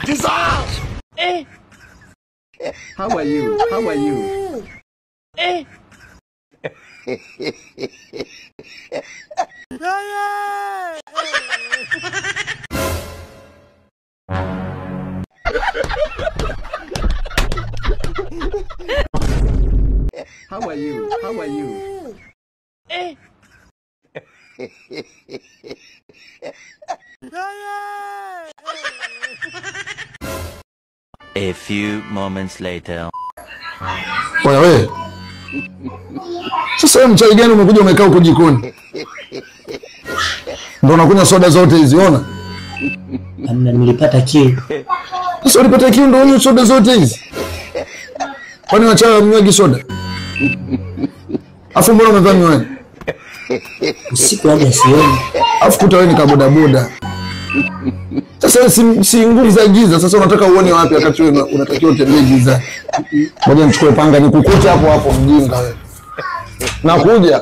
Jesus! Eh. How are you? How are you? Eh. How are you? How are you? Eh. A few moments later. Bwana wewe. Sasa wewe mchawi gani umekuja umekaa huko jikoni? Ndio unakunywa soda zote hizi, ona? Amna, nilipata kiu. Sasa ulipata kiu ndio unywe soda zote hizi? Kwani wachawi hamnywagi soda? Afu mbona umevaa miwani? Usiku labda sioni. Afu kuta wewe ni kabodaboda. Sasa si nguvu za giza, sasa unataka uone wapi wakati wewe unatakiwa utembee giza? Ngoja nichukue panga nikukute hapo hapo mjinga wewe. Nakuja.